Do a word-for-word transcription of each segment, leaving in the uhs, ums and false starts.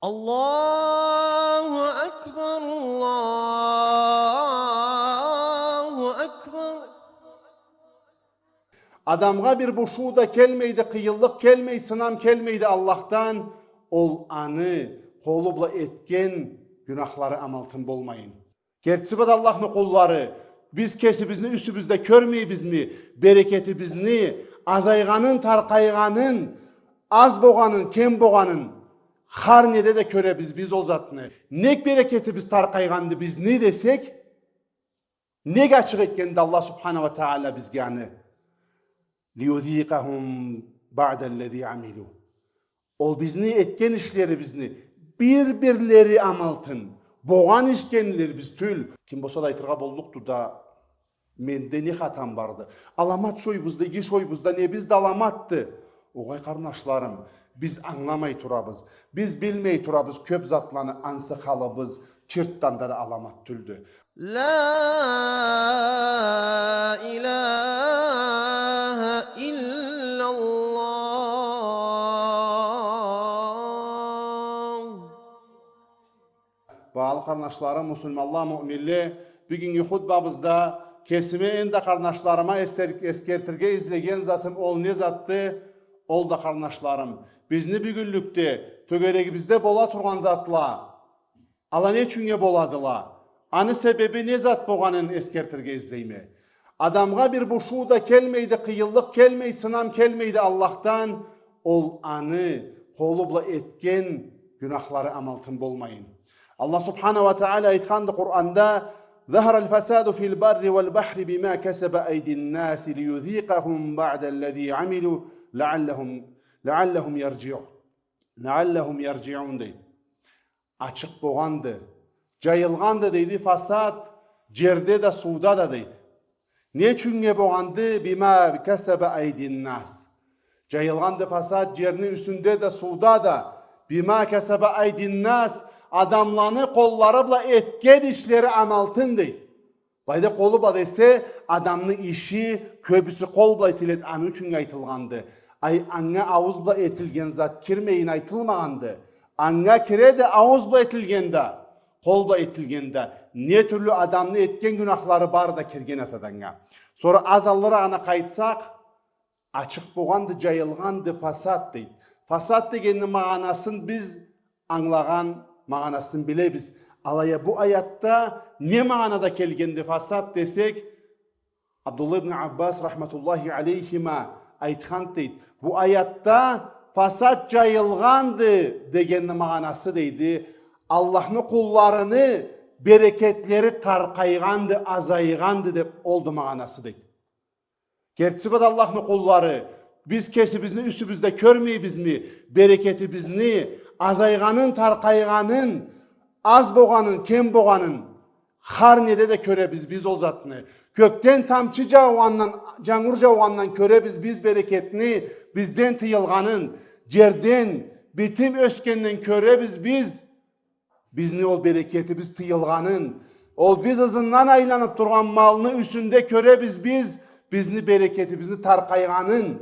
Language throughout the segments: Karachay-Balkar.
الله أكبر، الله أكبر. Адамгъа бир бушуу да келмейди, къыйынлыкъ келмейди, сынам келмейди Аллахдан, ол аны къолу бла этген гюнахлары амалтын болмайын. Кертиси бла да, Аллахны къуллары, биз кесибизни юсюбюзде кёрмейбизми берекетибизни азайгъанын, таркъайгъанын, аз богъанын, кем богъанын? Хар неде да кёребиз биз ол затны. Нек берекетибиз таркъайгъанды бизни десек, нек ачыкъ этгенди Аллах субхана ва тагъала бизге аны? ليذيقهم بعض الذي عملوا. Ол бизни этген ишлерибизни бир-бирлери амалтын, богъан ишкенлерибиз тюл. Ким болса да айтыргъа боллукъду да, менде не хатам барды? Аламат шойбузда, иги шойбузда, небизде аламатды? Огъай, къарнашларым, биз ангыламай турабыз, биз билмей турабыз кёп затланы, ансы халыбыз чыртдан да аламат тюлдю. لا إله إلا الله. Багъалы къарнашларым, муслиманла, муъминле, бюгюннгю хутбабызда кесиме, энди къарнашларыма эсгер-, эсгертирге излеген затым ол не затды? Ол да, къарнашларым, бизни бюгюнлюкде тёгерегибизде бола тургъан затла, ала не ючюннге боладыла? Аны себеби не зат богъанын эсгертирге излейме. Адамгъа бир бушуу да келмейди, къыйынлыкъ келмейди, сынам келмейди Аллахдан, ол аны къолу бла этген гюнахлары амалтын болмайын. Аллах субхана ва тагъала айтханды Къуранда: ظهر الفساد في البر والبحر بما كسبت أيدي الناس ليذيقهم بعض الذي عملوا لعلهم، لعلهم يرجعون. لعلهم يرجعون, дейди. Ачыкъ богъанды, джайылгъанды, дейди, фасад джерде да, сууда да, дейди. Не ючюннге богъанды? بما كسبت أيدي الناس. Джайылгъанды фасад джерни юсюнде да, сууда да. بما كسبت أيدي الناس. Адамланы къоллары бла этген ишлери амалтын, дейди. Былайда къолу бла десе, адамны иши кёбюсю къол бла этиледи, аны ючюннге айтылгъанды. Ай, анга аууз бла этилген зат кирмейин айтылмагъанды. Анга киреди аууз бла этилген да, къол бла этилген да. Не тюрлю адамны этген гюнахлары бары да кирген атады анга. Сора аз аллырагъына къайтсакъ, ачыкъ богъанды, джайылгъанды фасад, дейди. Фасад дегенни магъанасын биз ангылагъан, магъанасын билебиз. Алай а бу аятда не магъанада келгенди фасад десек, Абдуллах ибн Аббас рахматуллахи алейхима айтхан, дейди, бу аятда фасад джайылгъанды дегенни магъанасы, дейди, Аллахны къулларыны берекетлери таркъайгъанды, азайгъанды деб олду магъанасы, дейди. Кертиси бла да, Аллахны къуллары, биз кесибизни юсюбюзде кёрмейбизми берекетибизни азайгъанын, таркъайгъанын, аз богъанын, кем богъанын? Хар неде да кёребиз биз ол затны. Кёкден тамчы джаугъандан, джангур джаугъандан кёребиз биз берекетни бизден тыйылгъанын, джерден битим ёсгенден кёребиз биз бизни ол берекетибиз тыйылгъанын, ол биз ызындан айланыб тургъан малны юсюнде кёребиз биз бизни берекетибизни таркъайгъанын.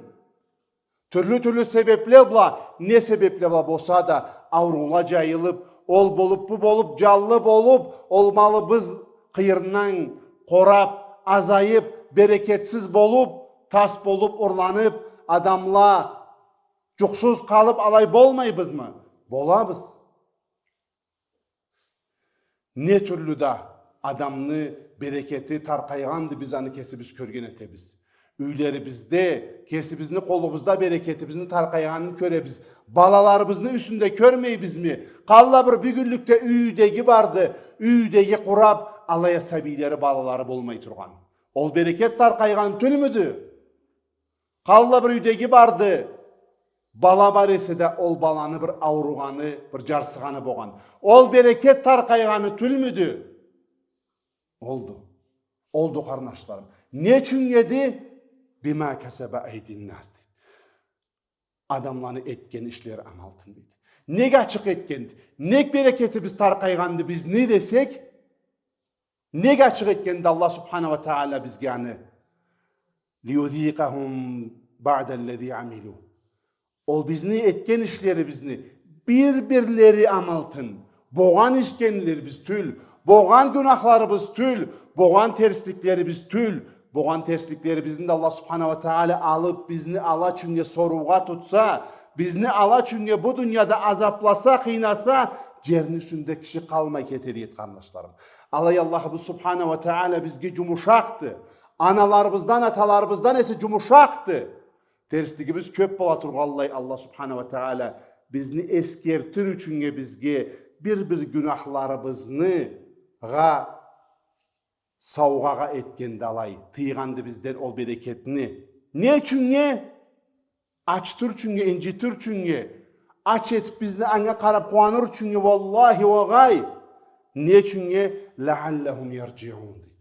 Тюрлю-тюрлю себебле бла, не себебле бла болса да, ауруула джайылыб, ол болуб, бу болуб, джанлы болуб, ол малыбыз къыйырындан къураб, азайыб, берекетсиз болуб, тас болуб, урланыб, адамла джукъсуз къалыб, алай болмайбызмы? Болабыз. Не тюрлю да адамны берекети таркъайгъанды, биз аны кесибиз кёрген этебиз. Юйлерибизде кесибизни къолубузда берекетибизни таркъайгъанын кёребиз. Балаларыбызны юсюнде кёрмейбизми? Къаллай бир бюгюнлюкде юйдеги барды, юйдеги къураб, алай а сабийлери, балалары болмай тургъан. Ол берекет таркъайгъан тюлмюдю? Къаллай бир юйдеги барды, бала бар эсе да, ол баланы бир ауругъаны, бир джарсыгъаны богъан. Ол берекет таркъайгъаны тюлмюдю? Олду. Олду, къарнашларым. Не ючюннге эди? بما كسبت أيدي الناس, дейди. Адамланы этген ишлери амалтын, дейди. Нек ачыкъ этгенди? Нек берекетибиз таркъайгъанды бизни десек, нек ачыкъ этгенди Аллах субхана ва тагъала бизге аны? ليذيقهم بعض الذي عملوا. Ол бизни этген ишлерибизни Бир-бирлери амалтын. Богъан ишкенлерибиз тюл, богъан гюнахларыбыз тюл, богъан терсликлерибиз тюл. Богъан терсликлерибизни да Аллах Субханаху уа Тагъала алып, бизни ала ючюннге соруугъа тутса, бизни ала ючюннге бу дунияда азапласа, къыйнаса, джерни юсюнде киши къалмай кетеди, къарнашларым. Алай Аллахыбыз Субханаху уа Тагъала бизге джумушакъды. Аналарыбыздан, аталарыбыздан эсе джумушакъды. Терслигибиз кёп бола тургъанлай, Аллах Субханаху уа Тагъала бизни эсгертир ючюннге бизге бир-бир гюнахларыбызны гъа саугъагъа этгенди алай, тыйгъанды бизден ол берекетни. Не ючюннге? Ачытыр ючюннге, инджитир ючюннге, ач этип бизни анга къарап къууаныр ючюннге, уаллахи уа гъай. Не ючюннге? «Лааллахум ярджиун», дейди.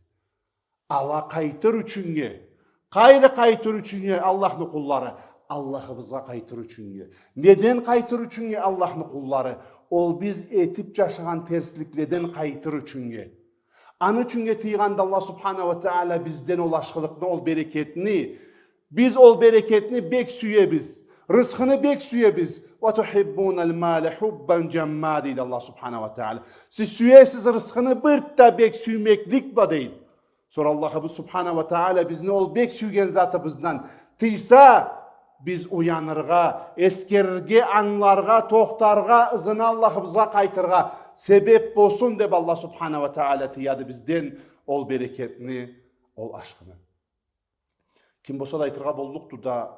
Ала къайтыр ючюннге. Къайры къайтыр ючюннге, Аллахны къуллары? Аллахыбызгъа къайтыр ючюннге. Неден къайтыр ючюннге, Аллахны къуллары? Ол биз этип джашагъан терсликледен къайтыр ючюннге. Аны ючюннге тыйгъанды Аллах Субханаху уа Тагъала бизден ол ашхылыкъны, ол берекетни. Биз ол берекетни бек сюебиз. Рысхыны бек сюебиз. «Уа тухиббуналь-маля хуббан джамма», дейди Аллах Субханаху уа Тагъала. Сиз сюесиз рысхыны бир да бек сюймеклик бла, дейди. Сора Аллахыбыз Субханаху уа Тагъала бизни ол бек сюйген затыбыздан тыйса, биз уяныргъа, эсгерирге, ангыларгъа, тохтаргъа, ызына Аллахыбызгъа къайтыргъа себеп болсун деп, Аллах Субханаху уа Тагъала тыяды бизден ол берекетни, ол ашхыны. Ким болса да айтыргъа боллукъду да,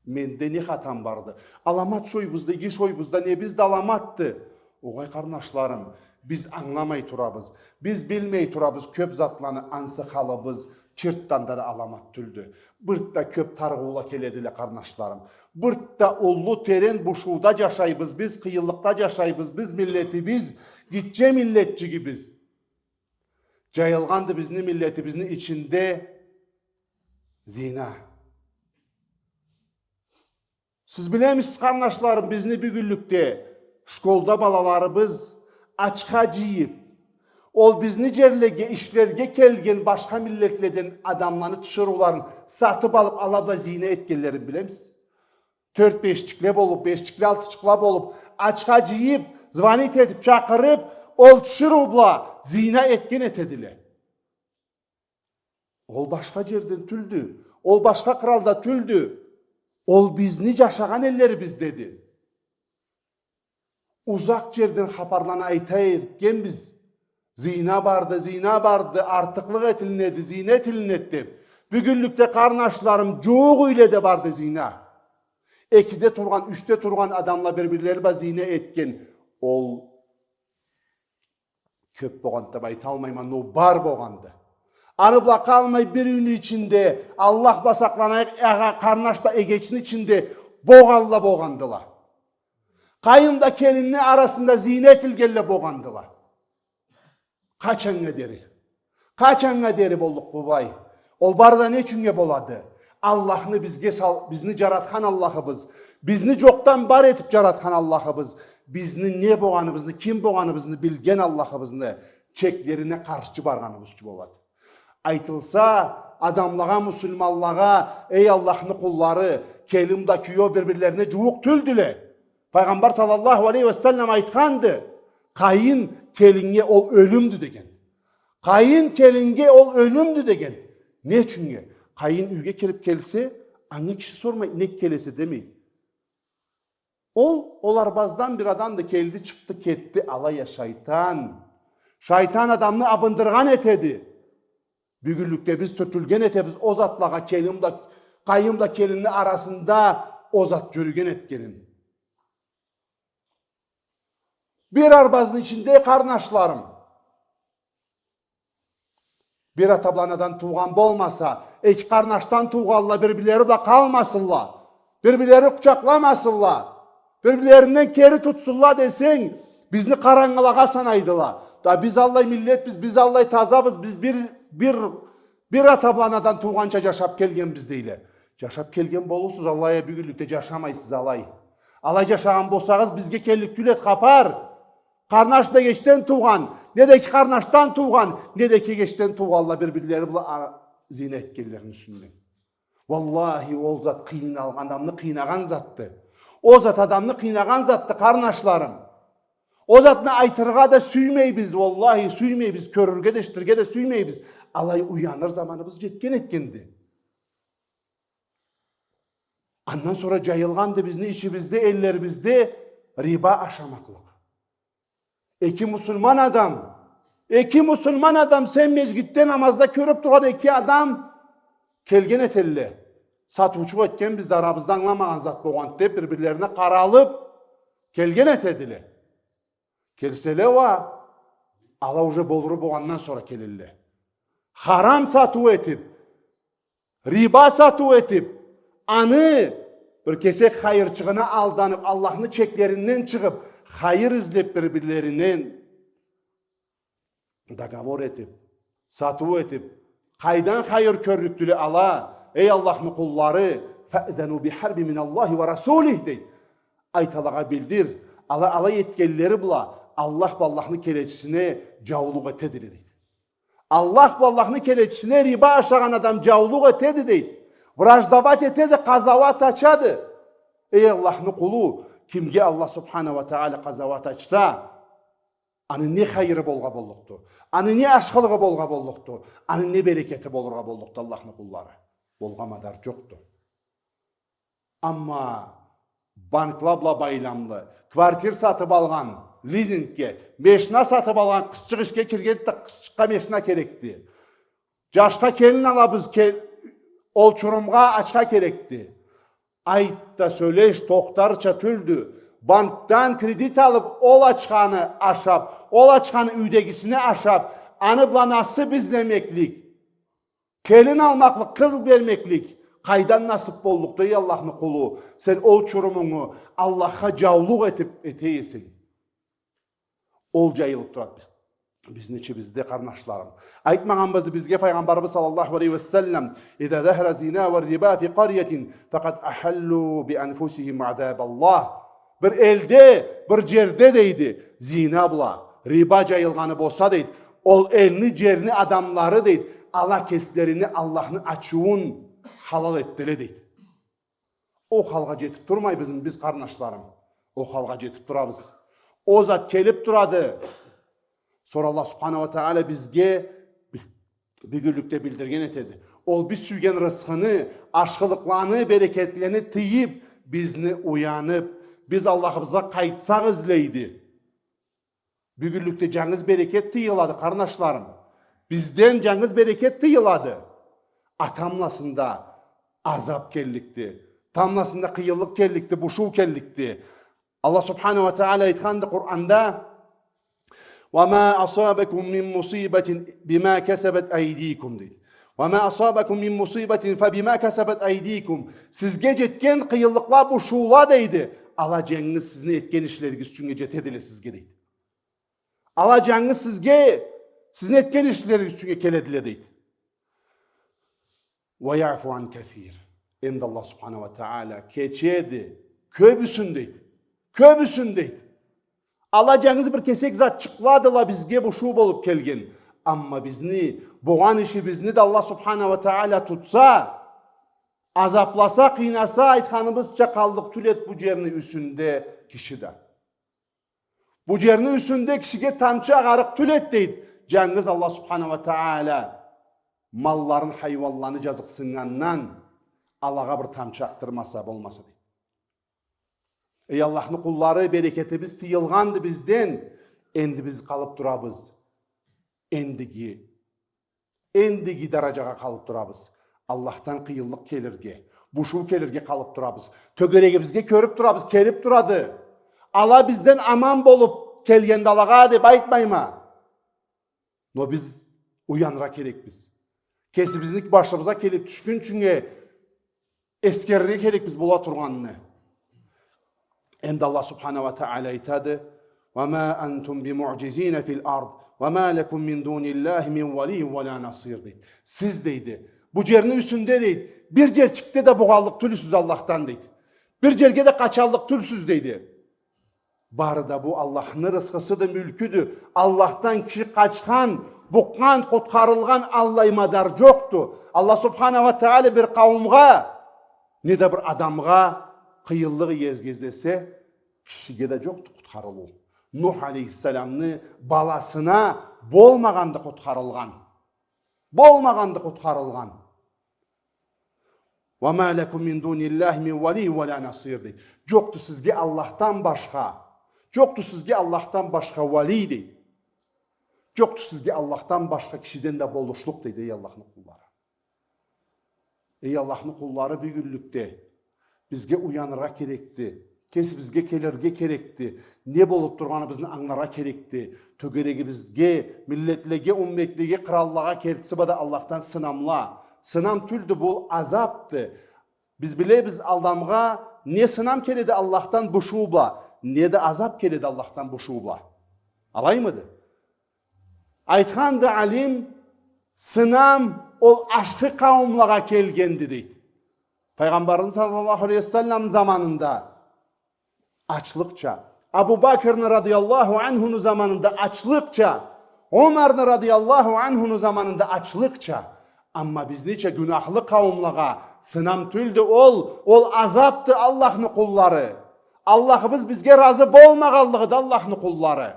менде не хатам барды? Аламат шойбузда, иги шойбузда, небиз да аламатды. Огъай, къарнашларым, биз ангыламай турабыз, биз билмей турабыз кёп затланы, ансы халыбыз чыртдан да аламат тюлдю. Бир да кёп тарыгъыула келедиле, къарнашларым. Бир да уллу терен бушууда джашайбыз биз, къыйынлыкъда джашайбыз биз, миллетибиз, гитче миллетчигибиз. Джайылгъанды бизни миллетибизни ичинде зина. Сиз билемисиз, къарнашларым, бизни бюгюнлюкде школда балаларыбыз ачха джыйып, ол бизни джерлеге ишлерге келген башха миллетледен адамланы тиширыуларын сатып алып, ала бла зина этгенлерин билемисиз? Тёрт-бешчикле болуп, бешчикле, алтычыкъла болуп, ачха джыйып, звонить этип, чакъырып, ол тиширыу бла зина этген этедиле. Ол башха джерден тюлдю, ол башха къралда тюлдю. Ол бизни джашагъан эллерибиздеди. Узакъ джерден хапарланы айта эртгенбиз. Зина барды, зина барды, артыкълыкъ этилинеди, зина этилинеди деп. Бюгюнлюкде, къарнашларым, джууукъ юйледе барды зина. Экиде тургъан, ючде тургъан адамла бир-бирлери бла зина этген. Ол кёп богъанды деп айталмайма, но бар богъанды. Ары бла къалмай бир юйню ичинде, Аллах бла сакъланайыкъ, агъа, къарнаш бла эгечни ичинде богъанла богъандыла. Къайын бла келинни арасында зина этилгенле богъандыла. Къачаннга дери? Къачаннга дери боллукъ бу бай? Ол бары да не ючюннге болады? Аллахны бизге сал-, бизни джаратхан Аллахыбыз, бизни джокъдан бар этип джаратхан Аллахыбыз, бизни не богъаныбызны, ким богъаныбызны билген Аллахыбызны чеклерине къаршчы баргъаныбыз ючюн болады. Айтылса адамлагъа, муслиманлагъа: «Эй Аллахны къуллары, келин бла киеу бир-бирлерине джууукъ тюлдюле». Пайгъамбар саллаллаху алейхи ва саллам айтханды: «Къайын келиннге ол ёлюмдю», — дегенди. «Къайын келиннге ол ёлюмдю», — дегенди. Не ючюннге? Къайын юйге кирип келсе, анга киши сормай, «Нек келесе?» — демейди. Ол, ол арбаздан бир адамды, келди, чыкъды, кетди, алай а шайтан. Шайтан адамны абындыргъан этеди. Бюгюнлюкде биз тюртюлген этебиз ол затлагъа, келин бла, къайын бла келинни арасында ол зат джюрюген этгенин. Бир арбазны ичинде, къарнашларым, бир ата бла анадан туугъан болмаса, эки къарнашдан туугъанла бир-бирлери бла къалмасынла, бир-бирлерин къучакъламасынла, бир-бирлеринден кери тутсунла десенг, бизни къарангылагъа санайдыла. Да биз аллай миллетбиз, биз аллай тазабыз, биз бир, бир, бир ата бла анадан туугъанча джашап келгенбиз, дейле. Джашап келген болурсуз, алай а бюгюнлюкде джашамайсыз алай. Алай джашагъан болсагъыз, бизге келлик тюл эди хапар. Къарнаш бла эгечден туугъан, не да эки къарнашдан туугъан, не да эки эгечден туугъанла бир-бирлери бла ар-, зина этгенлерини юсюнден. Уаллахи, ол зат къыйналгъан, адамны къыйнагъан затды. Ол зат адамны къыйнагъан затды, къарнашларым. Ол затны айтыргъа да сюймейбиз, уаллахи, сюймейбиз, кёрюрге да, эшитирге да сюймейбиз. Алай уяныр заманыбыз джетген этгенди. Андан сора джайылгъанды бизни ичибизде, эллерибизде риба ашамакълыкъ. Эки муслиман адам, эки муслиман адам, сен межгитде намазда кёрюб тургъан эки адам келген этелле. Сатыучукъ этгенбиз да, арабызда ангыламагъан зат болгъанды деб, бир-бирлерине къаралыб келген этедиле. Келселе уа, ала уже болуру болгъандан сора келелле. Харам сатыу этиб, риба сатыу этиб, аны бир кесек хайырчыгъына алданыб, Аллахны чеклеринден чыгъыб, хайыр излеб, бир-бирлеринден договор этиб, сатыу этиб, къайдан хайыр кёрлюкдюле ала, эй Аллахны къуллары, «Фаъзану бихарбин миналлахи уа расулих», — дейди. Айт, алагъа билдир, ала, алай этгенлери бла Аллах бла Аллахны келечисине джаулукъ этедиле, дейди. Аллах бла Аллахны келечисине риба ашагъан адам джаулукъ этеди, дейди. Враждовать этеди, къазауат ачады. Эй Аллахны къулу, кимге Аллах субхана уа тагъала къазауат ачса, аны не хайыры болгъа боллукъду, аны не ашхылыгъы болгъа боллукъду, аны не берекети болургъа боллукъду, Аллахны къуллары? Болгъа мадар джокъду. Амма банкла бла байламлы, квартир сатыб алгъан, лизингге, мешна сатыб алгъан, къызчыкъ ишге киргенди да, къызчыкъгъа мешна керекди. Джашха келин алабыз, ке-, ол чурумгъа ачха керекди. Айт да сёлеш, тохтарча тюлдю. Банкдан кредит алыб, ол ачханы ашаб, ол ачханы юйдегисине ашаб, аны бла насыб излемеклик, келин алмакълыкъ, къыз бермеклик къайдан насыб боллукъду, эй Аллахны къулу? Сен ол чурумунгу Аллахха джаулукъ этиб эте эсенг. Ол джайылыб турады биз-, бизни ичибизде, къарнашларым. Айтмагъанмыды бизге Файгъамбарыбыз саллаллаху алейхи уа саллам: «Иза захара зина уа риба фи къарьятин, факъад ахаллу би анфусихим азаб Аллах». Бир элде, бир джерде, дейди, зина бла риба джайылгъаны болса, дейди, ол элни, джерни адамлары, дейди, ала кеслерине Аллахны ачыуун халал этдиле, дейди. Ол халгъа джетиб турмайбызмы биз, къарнашларым? Ол халгъа джетиб турабыз. Ол зат келиб турады. Сора Аллах субхана уа тагъала бизге бюгюнлюкде билдирген этеди. Ол биз сюйген рысхыны, ашхылыкъланы, берекетлени тыйыб, бизни уяныб, биз Аллахыбызгъа къайтсакъ излейди. Бюгюнлюкде джангыз берекет тыйылады, къарнашларым. Бизден джангыз берекет тыйылады. А тамбласында азаб келликди. Тамбласында къыйынлыкъ келликди, бушуу келликди. Аллах субхана уа тагъала айтханды Къуранда: «Уа ма асабакум мин мусибатин бима касабат айдикум», — дейди. «Уа ма асабакум мин мусибатин фа бима касабат айдикум». Сизге джетген къыйынлыкъла, бушуула, дейди, ала джангыз сизни этген ишлеригиз ючюннге джетедиле сизге, дейди. Ала джангыз сизге, сизни этген ишлеригиз ючюннге келедиле, дейди. «Уа яфу ан касир». Энди Аллах субхана уа тагъала кечеди кёбюсюн, дейди. Кёбюсюн, дейди. Ала джангыз бир кесек затчыкъладыла бизге бушуу болуб келген. Амма бизни, болгъан ишибизни да Аллах субхана уа тагъала тутса, азабласа, къыйнаса, айтханыбызча, къаллыкъ тюл эди бу джерни юсюнде киши да. Бу джерни юсюнде кишиге тамчы агъарыкъ тюл эди, дейди. Джангыз Аллах субхана уа тагъала малларын, хайуанланы джазыкъсыннгандан алагъа бир тамчы акъдырмаса, болмаса, дейди. Эй Аллахны къуллары, берекетибиз тыйылгъанды бизден. Энди биз къалыб турабыз эндиги Эндиги даражагъа къалыб турабыз. Аллахдан къыйынлыкъ келирге, бушуу келирге къалыб турабыз. Тёгерегибизге кёрюб турабыз, келиб турады. Ала бизден аман болуб келгенди алагъа деб айтмайма. Но биз уяныргъа керекбиз. Кесибизни башыбызгъа келиб тюшгюнчюнге эсгерирге керекбиз бола тургъанны. Энди Аллах субхана уа тагъала айтады: «Уа ма антум би муъджизина фил ард, уа ма лакум мин дуниллахи мин валийин уа ла насир», — дейди. Сиз, дейди, бу джерни юсюнде, дейди, бир джерчикде да бугъаллыкъ тюлсюз Аллахдан, дейди. Бир джерге да къачаллыкъ тюлсюз, дейди. Бары да бу Аллахны рысхысыды, мюлкюдю. Аллахдан киши къачхан, букъгъан, къутхарылгъан аллай мадар джокъду. Аллах субхана уа тагъала бир къауумгъа, не да бир адамгъа къыйынлыкъ иезгезлесе, кишиге да джокъду къутхарылыу. Нух алейхиссаламны баласына болмагъанды къутхарылгъан. Болмагъанды къутхарылгъан. «Ва ма лакум мин дуниллахи мин валий ва ла насир», — дейди. Джокъду сизге Аллахдан башха, джокъду сизге Аллахдан башха валий, дейди. Джокъду сизге Аллахдан башха кишиден да болушлукъ, дейди, эй Аллахны къуллары. Эй Аллахны къуллары, бюгюнлюкде бизге уяныргъа керекди. Кесибизге келирге керекди. Не болуб тургъаныбызны ангыларгъа керекди. Тёгерегибизге, миллетлеге, умметлеге, къраллагъа кертиси бла да Аллахдан сынамла. Сынам тюлдю бу, азабды. Биз билебиз, адамгъа не сынам келеди Аллахдан бушуу бла, не да азаб келеди Аллахдан бушуу бла. Алаймыды? Айтханды алим, сынам ол ашхы къауумлагъа келгенди, дейди. Пайгъамбарны саллаллаху алейхи ва саллам заманында ачлыкъча, Абу Бакрны радыяллаху анхуну заманында ачлыкъча, Умарны радыяллаху анхуну заманында ачлыкъча. Амма бизнича гюнахлы къауумлагъа сынам тюлдю ол, ол азабды, Аллахны къуллары. Аллахыбыз бизге разы болмагъанлыгъыды, Аллахны къуллары.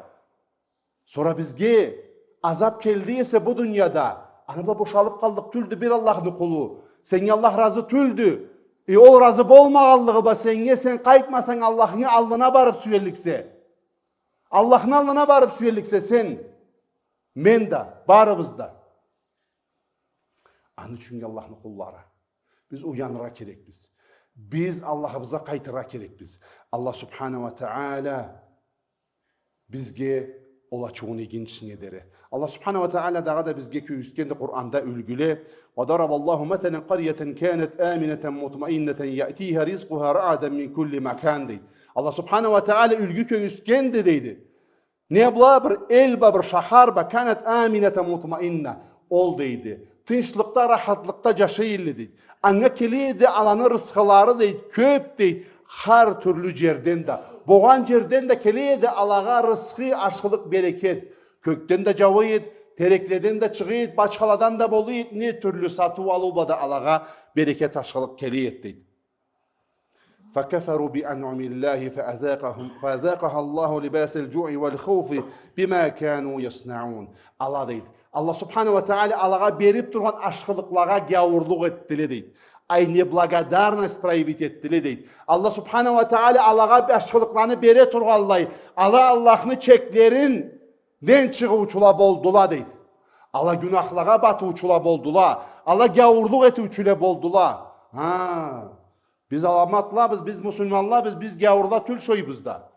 Сора бизге азаб келди эсе бу дунияда, аны бла бошалыб къаллыкъ тюлдю бир Аллахны къулу. Сеннге Аллах разы тюлдю. Э, ол разы болмагъанлыгъы бла сеннге, сен къайтмасанг Аллахны аллына барыб сюелликсе. Аллахны аллына барыб сюелликсе сен, мен да, барыбыз да. Аны ючюннге, Аллахны къуллары, биз уяныргъа керекбиз. Биз Аллахыбызгъа къайтыргъа керекбиз. Аллах субхана ва тааля бизге ол ачыуун ийгинчинге дери. Аллах субхана ва тааля дагъыда бизге кёргюзтгенди Къуранда юлгюле: «وضرب الله مثلا قرية كانت آمنة مطمئنة يأتيها رزقها رغدا من كل مكان», — дейди. Аллах субхана ва тааля юлгю кёргюзтгенди, дейди. Не бла? Бир эл бла, бир шахар бла, «كانت آمنة مطمئنة». Ол, дейди, тынчлыкъда, рахатлыкъда джашай элле, дейди. Анга келе эди аланы рысхылары, дейди, кёб, дейди, хар тюрлю джерден да. Болгъан джерден да келе эди алагъа рысхы, ашхылыкъ, берекет. Кёкден да джауа эди, терекледен да чыгъа эди, бачхаладан да бола эди, не тюрлю сатыу-алыу бла да алагъа берекет, ашхылыкъ келе эди, дейди. «فكفروا بأنعم الله فأذاقهم، فأذاقها الله لباس الجوع والخوف بما كانوا يصنعون». Ала, дейди, Аллах субхана ва тааля алагъа бериб тургъан ашхылыкълагъа гяуурлукъ этдиле, дейди. Ай, неблагодарность проявить этдиле, дейди. Аллах субхана ва тааля алагъа ашхылыкъланы бере тургъанлай, ала Аллахны чеклеринден чыгъыучула болдула, дейди. Ала гюнахлагъа батыучула болдула, ала гяуурлукъ этиучюле болдула. Ха, биз аламатлабыз, биз муслиманлабыз, биз гяуурла тюлсюйбюз да.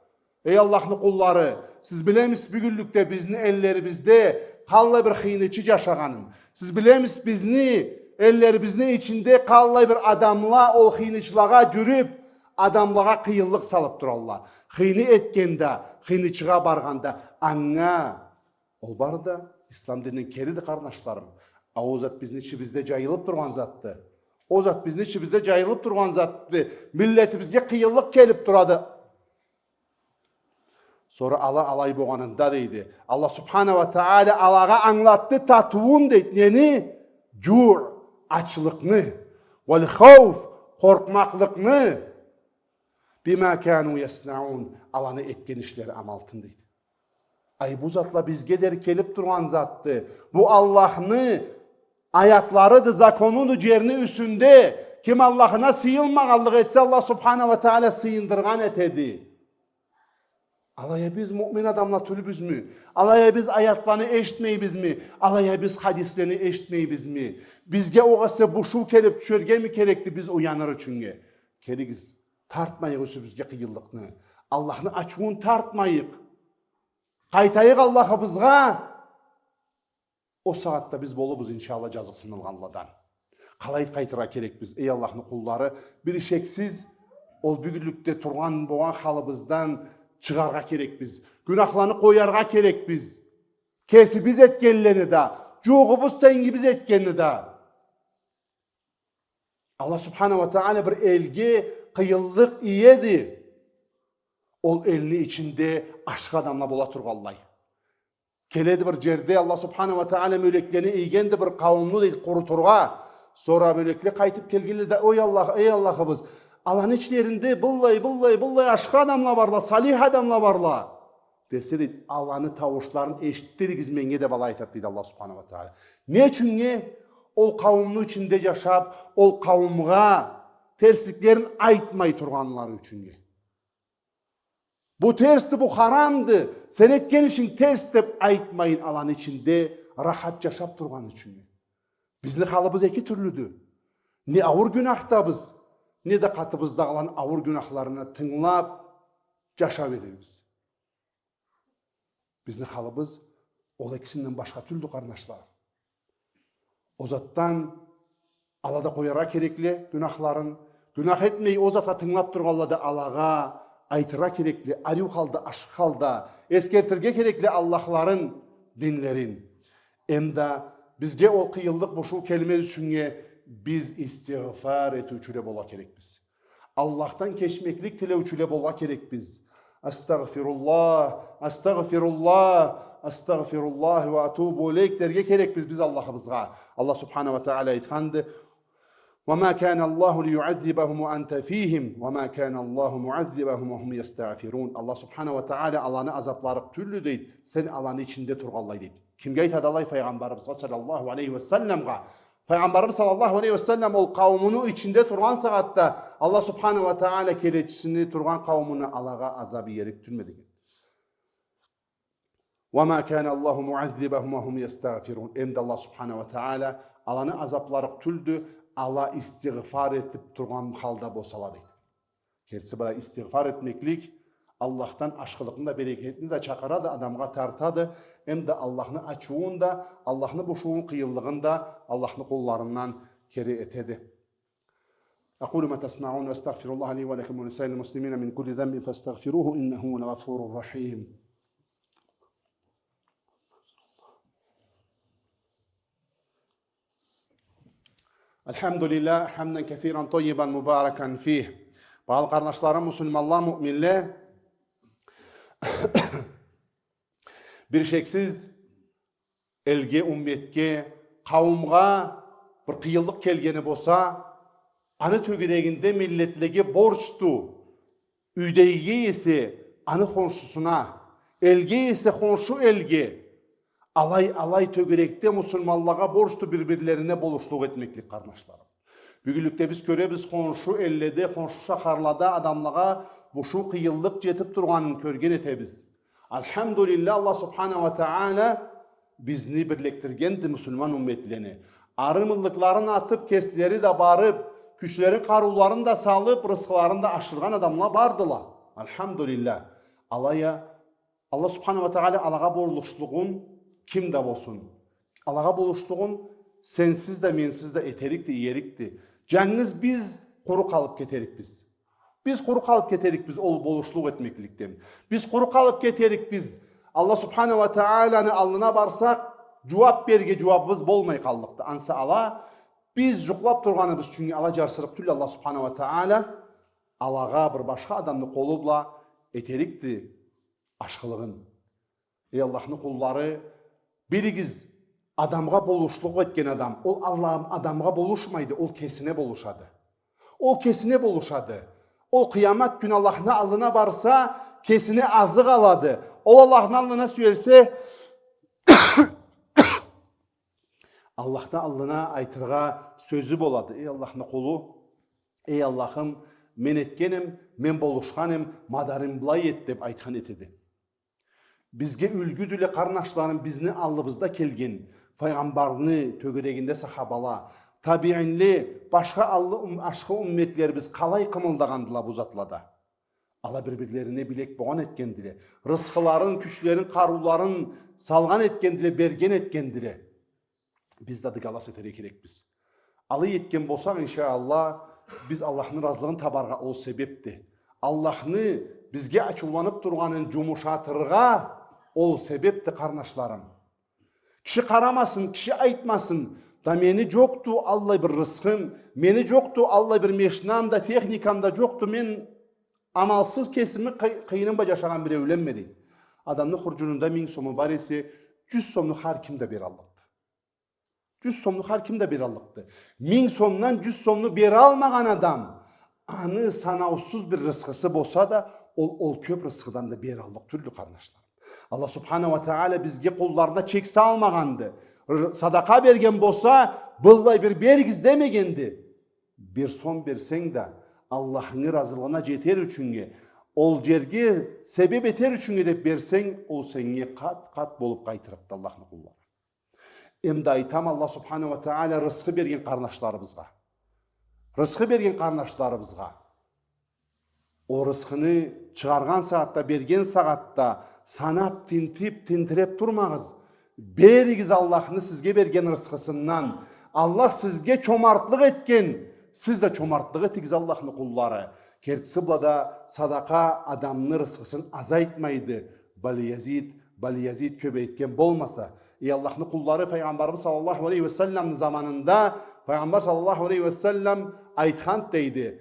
Эй Аллахны къуллары, сиз билемисиз бюгюнлюкде бизни эллерибизде къаллай бир хыйнычы джашагъанын? Сиз билемисиз бизни эллерибизни ичинде къаллай бир адамла ол хыйнычылагъа джюрюб, адамлагъа къыйынлыкъ салыб туралла? Хыйны этгенде, хыйнычыгъа баргъанда, анга Ол бары да ислам динден кериди, къарнашларым. А ол зат бизни ичибизде джайылыб тургъан затды. Ол зат бизни ичибизде джайылыб тургъан затды. Миллетибизге къыйынлыкъ келиб турады. Сора ала алай болгъанында, дейди, Аллах субхана ва тааля алагъа ангылатды татыуун, дейди. Нени? Джууъ, ачлыкъны. Валь-хауф, къоркъмакълыкъны. Бима кану яснаун, аланы этген ишлери амалтын, дейди. Ай, бу затла бизге дери келиб тургъан затды. Бу Аллахны аятларыды, законуду джерни юсюнде. Ким Аллахына сыйынмагъанлыкъ этсе, Аллах субхана ва тааля сыйындыргъан этеди. Алай а биз муъмин адамла тюлбюзмю? Алай а биз аятланы эшитмейбизми? Алай а биз хадислени эшитмейбизми? Бизге огъесе бушуу келиб тюшерге ми керекди биз уяныр ючюннге? Келигиз, тартмайыкъ юсюбюзге къыйынлыкъны. Аллахны ачыуун тартмайыкъ. Къайтайыкъ Аллахыбызгъа. Ол сагъатда биз болурбуз, иншаллах, джазыкъсынылгъанладан. Къалай къайтыргъа керекбиз, эй Аллахны къуллары? Бир ишексиз, ол бюгюнлюкде тургъан болгъан халыбыздан чыгъаргъа керекбиз. Гюнахланы къояргъа керекбиз. Кесибиз этгенлени да, джууугъубуз, тенгибиз этгенни да. Аллах субхана ва тааля бир элге къыйынлыкъ иеди. Ол элни ичинде ашхы адамла бола тургъанлай. Келеди бир джерде, Аллах субхана ва тааля мёлеклени ийгенди бир къауумну, дейди, къурутургъа. Сора мёлекле къайтыб келгенле да: «Ой Аллах, эй Аллахыбыз, Аланы ичлеринде быллай, быллай, быллай ашхы адамла барла, салих адамла барла», — десе, дейди, «аланы тауушларын эшитдиригиз меннге», — деп алай айтады, дейди Аллах Субханаху уа Тагъала. Не ючюннге? Ол къауумну ичинде джашаб, ол къауумгъа терсликлерин айтмай тургъанлары ючюннге. «Бу терсди, бу харамды, сен этген ишинг терс», — деп айтмайын, аланы ичинде рахат джашаб тургъаны ючюннге. Бизни халыбыз эки тюрлюдю. Не ауур гюнахдабыз, не да къатыбыздагъыланы ауур гюнахларына тынгылаб джашаб эдибиз. Бизни халыбыз ол экисинден башха тюлдю, къарнашларым. Ол затдан ала да къояргъа керекли гюнахларын, гюнах этмей, ол затха тынгылаб тургъанла да алагъа айтыргъа керекли, ариу халда, ашхы халда, эсгертирге керекли Аллахларын, динлерин. Эм да бизге ол къыйынлыкъ, бушуу келмез ючюннге биз истигъфар этиучюле болургъа керекбиз. Аллахдан кечмеклик тилеучюле болургъа керекбиз. «Астагъфируллах, астагъфируллах, астагъфируллах уа атубу илейх» дерге керекбиз биз Аллахыбызгъа. Аллах Субханаху уа Тагъала айтханды: «Уа ма кана Аллаху лиюаззибахум уа анта фихим, уа ма кана Аллаху муаззибахум уа хум ястагъфирун». Аллах Субханаху уа Тагъала аланы азабларыкъ тюлдю, дейди, сен аланы ичинде тургъанлай, дейди. Кимге айтады алай? Файгъамбарыбызгъа саллаллаху алейхи уа салламгъа. Файгъамбарыбыз саллаллаху алейхи уа саллам ол къауумуну ичинде тургъан сагъатда Аллах Субханаху уа Тагъала келечисини тургъан къауумуна, алагъа азабы иерик тюлмеди деген. «Уа ма кана Аллаху муаззибахум уа хум ястагъфирун». Эм да Аллах Субханаху уа Тагъала аланы азабларыкъ тюлдю, ала истигъфар этиб тургъан халда болсала, дейди. Кертиси, былай истигъфар этмеклик Аллахдан ашхылыкъны да, берекетни да чакъырады, адамгъа тартады, эм да Аллахны ачыуун да, Аллахны бушуун, къыйынлыгъын да Аллахны къулларындан кери этеди. أقول ما تسمعون وأستغفر الله لي ولكم ولسائر المسلمين من كل ذنب فاستغفروه إنه هو الغفور الرحيم. الحمد لله حمدا كثيرا طيبا مباركا فيه. Багъалы къарнашларым, муслиманла, муъминле, бир шексиз, элге, умметге, къауумгъа бир къыйынлыкъ келгени болса, аны тёгерегинде миллетлеге борчду, юйдегиге эсе аны хоншусуна, элге эсе хоншу элге, алай-алай тёгерекде муслиманлагъа борчду бир-бирлерине болушлукъ этмеклик, къарнашларым. Бюгюнлюкде биз кёребиз, хоншу элледе, хоншу шахарлада адамлагъа бушуу, къыйынлыкъ джетиб тургъанын кёрген этебиз. Альхамдулиллах, Аллах Субханаху уа Тагъала бизни бирликдиргенди, муслиман умметлени. Ары мыллыкларын атыб, кеслери да барыб, кючлерин, къарыуларын да салыб, рысхыларын да ашыргъан адамла бардыла. Альхамдулиллах. Алай а Аллах Субханаху уа Тагъала алагъа болушлугъун, ким да болсун, алагъа болушлугъун сенсиз да, менсиз да этерикди, иерикди. Джангыз биз къуру къалыб кетерикбиз. Биз къуру къалыб кетерикбиз ол болушлукъ этмекликден. Биз къуру къалыб кетерикбиз. Аллах Субханаху уа Тагъаланы аллына барсакъ, джууаб берирге джууабыбыз болмай къаллыкъды. Ансы ала, биз джукълаб тургъаныбыз ючюн ала джарсырыкъ тюлдю Аллах Субханаху уа Тагъала, алагъа бир башха адамны къолу бла этерикди ашхылыгъын. Эй Аллахны къуллары, биригиз, адамгъа болушлукъ этген адам, ол Аллах, адамгъа болушмайды, ол кесине болушады. Ол кесине болушады. Ол къыямат кюн Аллахны аллына барса, кесине азыкъ алады. Ол Аллахны аллына сюелсе, Аллахны аллына айтыргъа сёзю болады. Эй Аллахны къулу, эй Аллахым, мен этгенем, мен болушханем, мадарым былай эт, деп айтхан этеди. Бизге юлгюдюле, къарнашларым, бизни аллыбызда келген, файгъамбарны тёгерегинде сахабала, табиинле, башха аллы ум-, ашхы умметлерибиз къалай къымылдагъандыла бу затлада. Ала бир-бирлерине билек болгъан этгендиле. Рысхыларын, кючлерин, къарыуларын салгъан этгендиле, берген этгендиле. Биз да дыгалас этерге керекбиз. Алай этген болсакъ, иншаАллах, биз Аллахны ыразылыгъын табаргъа ол себепди. Аллахны бизге ачыуланып тургъанын джумушатыргъа ол себепди, къарнашларым. Киши къарамасын, киши айтмасын: «Да мени джокъду аллай бир рысхым, мени джокъду аллай бир мешнам да, техникам да джокъду, мен амалсыз кесими къый-, къыйыным бла джашагъан биреуленме», — дейди. Адамны хурджунунда минг сому бар эсе, джюз сомну хар ким да бераллыкъды. Джюз сомну хар ким да бераллыкъды. Минг сомдан джюз сомну бералмагъан адам Аны санаусуз бир рысхысы болса да, ол, ол кёп рысхыдан да бераллыкъ тюлдю, къарнашларым. Аллах субхана уа тагъала бизге, къулларына чек салмагъанды. Р-, садакъа берген болса, быллай бир беригиз демегенди. Бир сом берсенг да, Аллахынгы разылыгъына джетер ючюннге, ол джерге себеп этер ючюннге деб берсенг, ол сеннге къат-къат болуб къайтырыкъды, Аллахны къуллары. Эм да айтама, Аллах субхана уа тагъала рысхы берген къарнашларыбызгъа. Рысхы берген къарнашларыбызгъа. Ол рысхыны чыгъаргъан сагъатда, берген сагъатда санаб, тинтиб, тинтиреб турмагъыз. Беригиз Аллахны сизге берген рысхысындан. Аллах сизге чомартлыкъ этген, сиз да чомартлыкъ этигиз, Аллахны къуллары. Кертиси бла да, садакъа адамны рысхысын азайтмайды. Бал язид, бал язид, кёбейтген болмаса. Эй Аллахны къуллары, Файгъамбарыбыз саллаллаху алейхи ва салламны заманында Файгъамбар саллаллаху алейхи ва саллам айтхан дейди,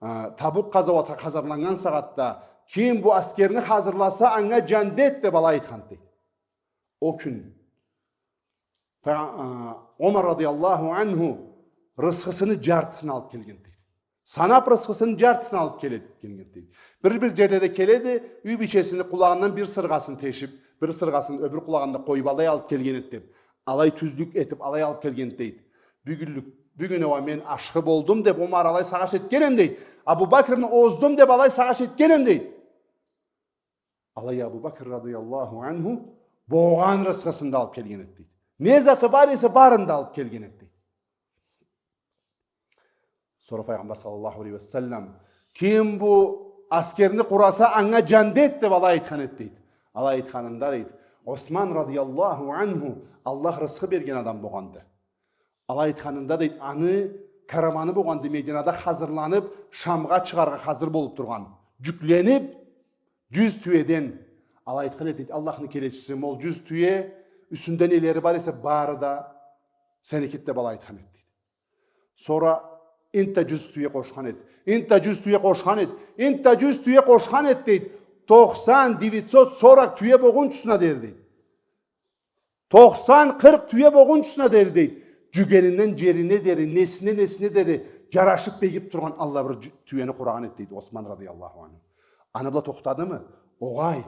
а, Табук къазауатха хазырланнган сагъатда, ким бу аскерни хазырласа, анга джандет деб алай айтхан дейди. Ол кюн Фа-, а, Омар радияллаху анху рысхысыны джартысын алыб келген дейди. Санаб рысхысыны джартысын алыб келе-, келген дейди. Бир-бир джерде да келеди, юй бийчесини къулагъындан бир сыргъасын тешиб, бир сыргъасын ёбюр къулагъында къоюб, алай алыб келген эди деб, алай тюзлюк этиб, алай алыб келген дейди. Бюгюнлюк, бюгюн уа мен ашхы болдум деб, Омар алай сагъыш этген эм дейди. Абу Бакрны оздум деб, алай сагъыш этген эм дейди. Алай Абу Бакр радияллаху анху болгъан рысхысын да алыб келген эди дейди. Не заты бар эсе, барын да алыб келген эди дейди. Сора Файгъамбар саллаллаху алейхи ва саллам, ким бу аскерни къураса, анга джандет деб алай айтхан эди дейди. Алай айтханында дейди, Осман радияллаху анху, Аллах рысхы берген адам болгъанды. Алай айтханында дейди, аны караваны болгъанды Мединада хазырланыб, Шамгъа чыгъаргъа хазыр болуб тургъан. Джюклениб, джюз тюеден. Алай айтхан эди дейди, Аллахны келечиси, ма ол джюз тюе, юсюнде нелери бар эсе, бары да сеникиди деб алай айтхан эди дейди. Сора энтда джюз тюе къошхан эди. Энтда джюз тюе къошхан эди. Энтда джюз тюе къошхан эди дейди. Тохсан, девятьсот сорок тюе болгъунчусуна дери дейди. Тохсан, къыркъ тюе болгъунчусуна дери дейди. Джюгенинден джерине дери, несине, несине дери, джарашыб, бегиб тургъан аллай бир джю-, тюени къурагъан эди дейди Осман радияллаху анху. Аны бла тохтадымы? Огъай.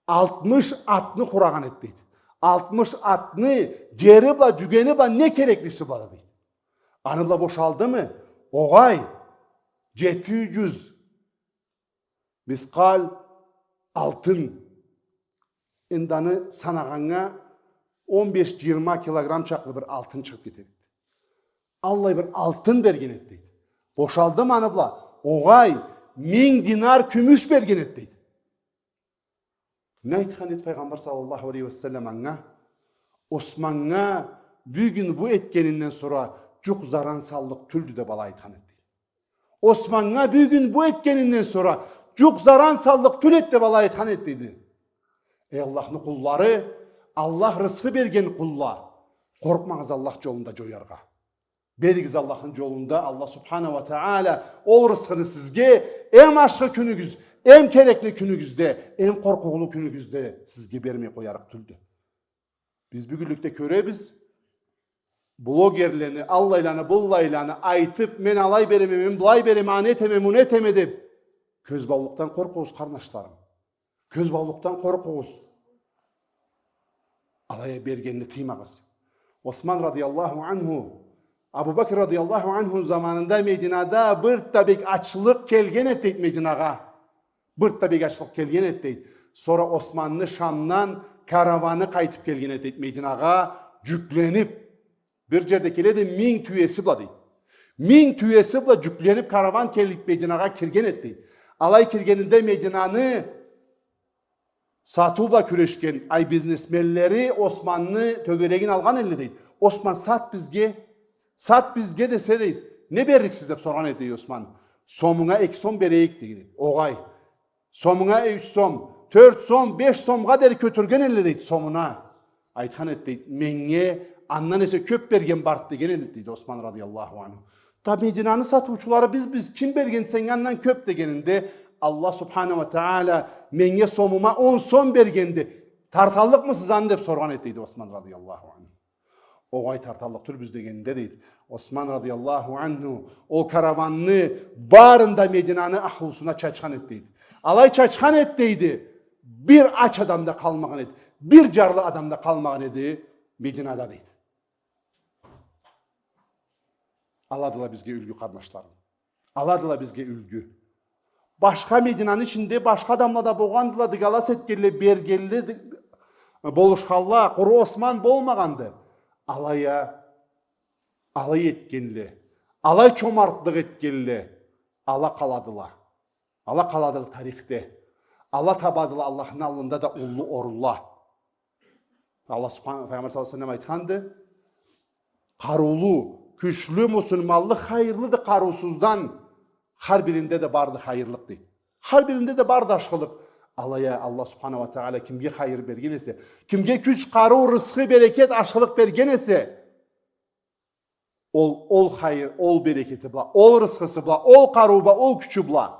Алтмыш атны къурагъан эди дейди. Алтмыш атны джери бла, джюгени бла, не кереклиси бла да дейди. Аны бла бошалдымы? Огъай. Джети джюз мискъал алтын. Энди аны санагъаннга он беш-джыйырма килограмм чакълы бир алтын чыгъыб кетеди. Аллай бир алтын берген эди дейди. Бошалдымы аны бла? Огъай, минг динар кюмюш берген эди дейди. Не айтхан эди Файгъамбар саллаллаху алейхи ва саллам анга? Османнга бюгюн бу этгенинден сора джукъ заран саллыкъ тюлдю деб алай айтхан эди дейди. Османнга бюгюн бу этгенинден сора джукъ заран саллыкъ тюл эди деб алай айтхан эди дейди. Эй Аллахны къуллары, Аллах рысхы берген къулла, къоркъмагъыз Аллах джолунда джояргъа. Беригиз Аллахны джолунда, Аллах субхана уа тагъала ол рысхыны сизге эм ашхы кюнюгюз, эм керекли кюнюгюзде, эм къоркъуулу кюнюгюзде сизге бермей къоярыкъ тюлдю. Биз бюгюнлюкде кёребиз, блогерлени, аллайланы, быллайланы айтыб, мен алай береме, мен былай береме, аны этеме, муну этеме деб, кёзбаулукъдан къоркъугъуз, къарнашларым. Кёзбаулукъдан къоркъугъуз. Алай бергенни тыймагъыз. Осман радияллаху анху, Абу Бакр радияллаху анху заманында Мединада бир да бек ачлыкъ келген эди дейди Мединагъа. Бир да бек ачлыкъ келген эди дейди. Сора Османны Шамдан караваны къайтыб келген эди дейди Мединагъа, джюклениб. Бир джерде келеди, минг тюеси бла дейди. Минг тюеси бла джюклениб караван келиб Мединагъа кирген эди дейди. Алай киргенинде Мединаны сатыу бла кюрешген ай бизнесменлери Османны тёгерегин алгъан эдиле дейди. Осман, сат бизге, сат бизге десе дейди. Не берликсиз деб соргъан эди дейди Осман. Сомунга эки сом берейик деген эди. Огъай. Сомунга юч сом, тёрт сом, беш сомгъа дери кётюрген эдиле дейди сомуна. Айтхан эди дейди, меннге андан эсе кёб берген барды деген эди дейди Осман радияллаху анху. Да Мединаны сатыучулары биз, биз, ким берген сеннге андан кёб дегенинде, Аллах субхана уа тагъала меннге сомума он сом бергенди, тарталлыкъмысыз аны деб соргъан эди дейди Осман радияллаху анху. Огъай, тарталлыкъ тюлбюз дегенинде, дейди, Осман радияллаху анху ол караванны барын да Мединаны ахлусуна чачхан эди, дейди. Алай чачхан эди, дейди, бир ач адам да къалмагъан эди, бир джарлы адам да къалмагъан эди Мединада, дейди. Аладыла бизге юлгю, къарнашларым. Аладыла бизге юлгю. Башха, Мединаны ичинде башха адамла да болгъандыла, дыгалас этгенле, бергенле, ды-, болушханла, къуру Осман болмагъанды. Алай а, алай этгенле, алай чомартлыкъ этгенле, ала къаладыла. Ала къаладыла тарихде. Ала табадыла Аллахны аллында да уллу орунла. Аллах Субхана-, Пайгъамбар саллаллаху алейхи ва саллам айтханды: «Къарыулу, кючлю муслиманлы хайырлыды къарыусуздан». Хар биринде да барды хайырлыкъ, дейди. Хар биринде да барды ашхылыкъ. Алай а Аллах Субхана ва Тагъала кимге хайыр берген эсе, кимге кюч, къарыу, рысхы, берекет, ашхылыкъ берген эсе, ол, ол хайыр, ол берекети бла, ол рысхысы бла, ол къарыу бла, ол кючю бла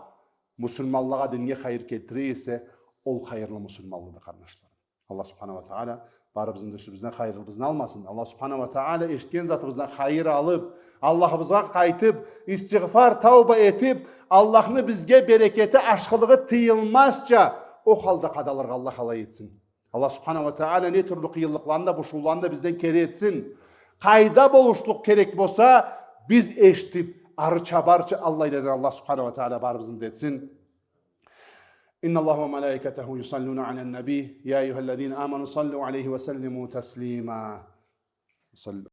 муслиманлагъа, динге хайыр келтире эсе, ол хайырлы муслиманлыды, къарнашларым. Аллах Субхана ва Тагъала барыбызны да юсюбюзден хайырыбызны алмасын. Аллах Субхана ва Тагъала эшитген затыбыздан хайыр алып, Аллахыбызгъа къайтып, истигъфар, тауба этип, Аллахны бизге берекети, ашхылыгъы тыйылмазча ол халда къадалыргъа Аллах алай этсин. Аллах Субхана ва Тагъала не тюрлю къыйынлыкъланы да, бушууланы да бизден кери этсин. Къайда болушлукъ керек болса, биз эшитип, ары чабарча аллайладан Аллах Субхана ва Тагъала барыбызны да этсин. إن الله وملائكته يصلون على النبي، يا أيها الذين آمنوا صلوا عليه وسلموا تسليما. صلوا.